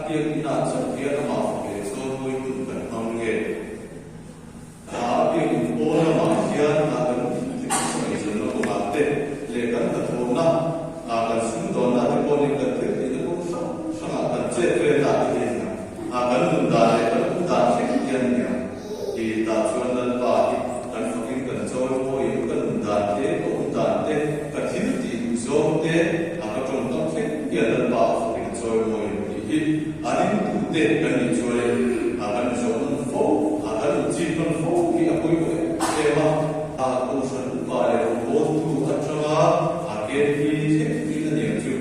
biak inah chauh hian amah fak leh chawimawi hun kan hmang nge? A biak in pawn lamah hian a kan thiltih sawi zawmna kawngah te leh kan hnathawhna, kan sumdawnna te pawhin kan thiltihna kawng hrang hrangah kan chet velna te hi a ni ang. Kan nun dan leh kan awm dan thleng hian a ni ang. I tah chuan Lalpa hi kan fakin kan chawimawi ang, ka nun dan te, ka awm dan te, ka thiltih duh zawng te, a ka tawngkam thleng hian Lalpa a fakin a chawimawi ang tih hi a ringtute kan nih chuanin a kan zawhnawn fo, a kan inchip nawn fo hi a pawimawh em em a. A kohhran upa leh rawngbawltu atanga a KP thleng thin a niang chu.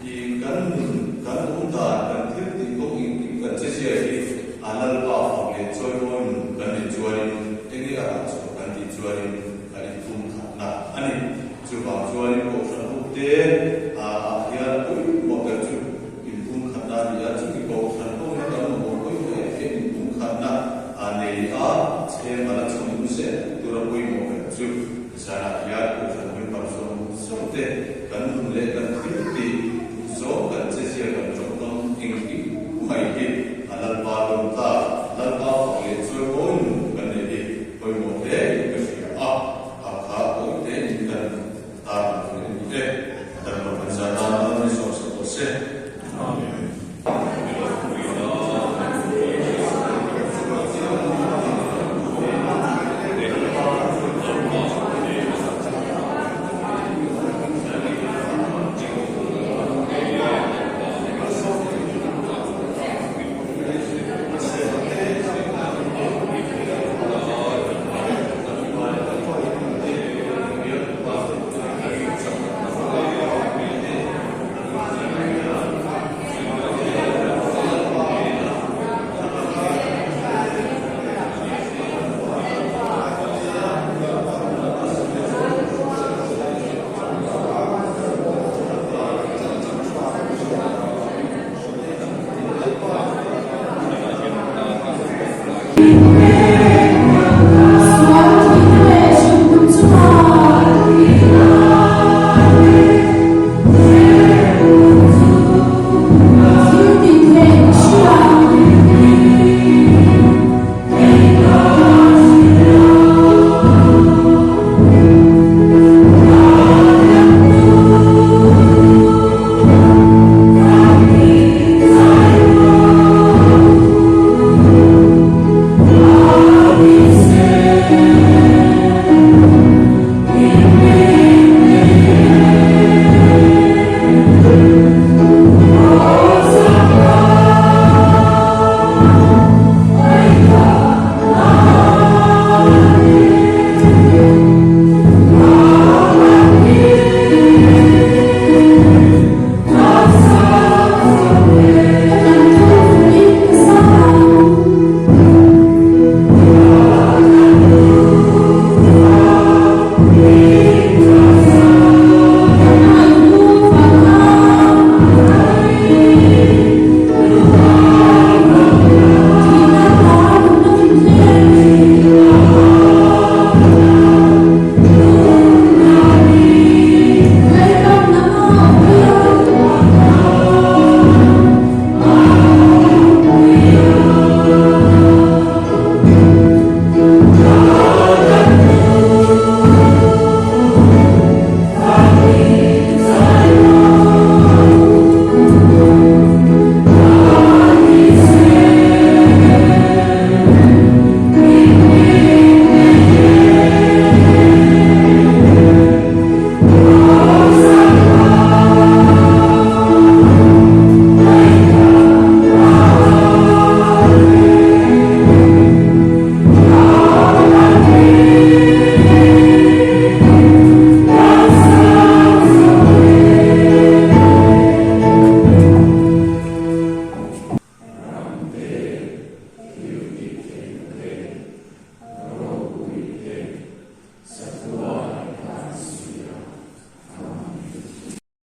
I kan nun, kan awm dan, kan thil tih kawng engkim kan che zia hi a Lalpa fak leh chawimawi nun kan neih chuanin enge a rah chhuah kan tih chuanin a inphum khatna a ni. Chuvang chuanin Kohhran hukte ah hian pawimawh ber chu inphum khatna a ni a, chumi Kohhran ho hian kan mamawh pawimawh em em inphum khatna a nei a, chhem a la chhawm zel tura pawimawh ber chu. Zanah hian Kohhran member zawng zawng te kan nun leh kan thil tih duh zawng kan che zia kan tawngkam engkim mai hi a Lalpa lawm ta, Lalpa fak leh chawimawi nun kan neih hi pawimawh hle in ka hria a, a kha pawi te in kan tarlan ve a ni e. Lalpa kan zah tan a ni zawk sak rawh se.